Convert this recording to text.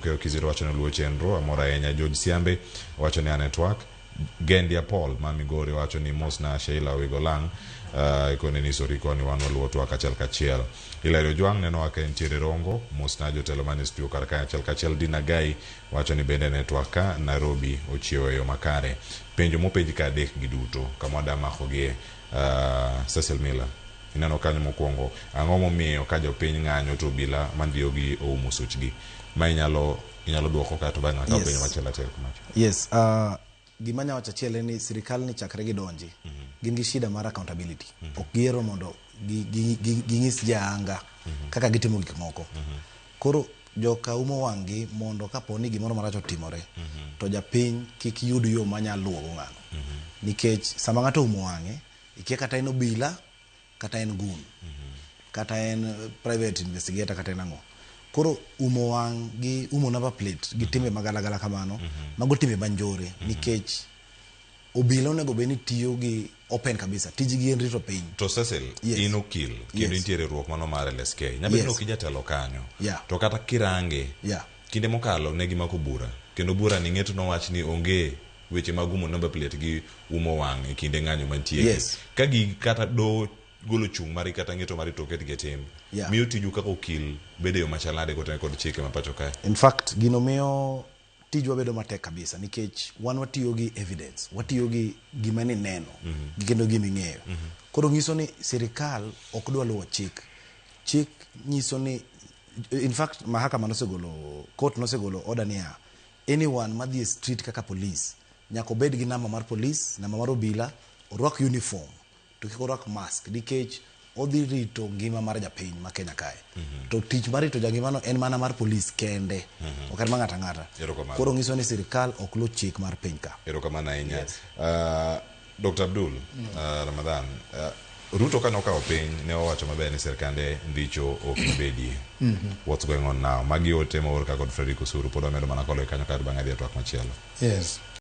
Okeyo Kizito wacho ni oluwo chenro, amor ahinya. George Siambe wacho ni a network. Gendia Paul ma Migori wacho ni mosna Sheila Owigolang ikone ni sori koni wan waluwo twak achiel kachiel. Hilary Ojwang' nenowa ka entiere Rongo, mosna jotelo manie studio kar kae achiel kachiel. Dina Gai wacho ni bende network ka Nairobi ochiewo e yo makare. Penjo mopenj ka adek gi duto kama wada makogie Cecil Miller. Ineno kanyo mokwongo, ang'o momiyo ka jopiny ng'anyo to obila mandhiyogi oumo suchgi? Ma inyalo inyalo duoko kaeto bang'e wakaw penjo machielo achiel kumacha. Yes, gima anya wacho achiel en ni sirikal ni chakre gidonji gin gi shida mar accountability. Ok gihero mondo ging'is jaanga kaka gitimo gik moko. Koro joka umo wang'gi mondo kapo ni gimoro marach otimore to japiny kik yud yo manyalo luwo go ng'ano. Nikech sama ng'ato oumo wang'e, ikia kata en obila kata en gun kata en private investigator kata en ang'o. Koro umo wang' gi umo number plate gi timbe magalagala kamano, mago timbe manjore nikech obila onego bed ni tiyo gi open kabisa. Tijgi en rito piny. To Cecil, in okil kendo intie e riwruok mano mar LSK. Nyabed ni ok ijatelo kanyo. To kata kirange, kinde mokalo ne gimako bura kendo bura ni ng'eto nowach ni onge weche mag umo number plate gi umo wang' e kinde ng'anyo mantie. Ka gi kata do golo chung' mari kata ng'eto mari to oketgi e tim. Miyo tiju kaka okil bedo e yo machal nade kotenore kod chike ma pacho kae? In fact, gino miyo tijwa bedo matek kabisa nikech wan watiyo gi evidence, watiyo gi gima nineno gi kendo gima ing'eyo. Koro nyiso ni sirikal ok dwa luwo chik. Chik nyiso ni in fact mahakama nosegolo, court nosegolo order niya anyone madhi e street kaka police nyaka obed gi namba mar police, namba mar obila, orwak uniform to kik orwak mask nikech odhi rito ngima mar japiny ma Kenya kae. To tich mar rito jangimano en mana mar police kende, ok en mar ng'ato ang'ata. Erokamano. Koro nyiso ni sirikal ok luw chik mar piny ka. Erokamano ahinya. Dr. Abdul Ramadhan, Ruto kane okawo piny ne owacho maber ni sirkande ndicho ok nobedie. What's going on now? Magi ote moor ka kod Frederick Osuru pod wamedo mana koloe kanyo kaeto bang'e adhi e twak machielo. Yes.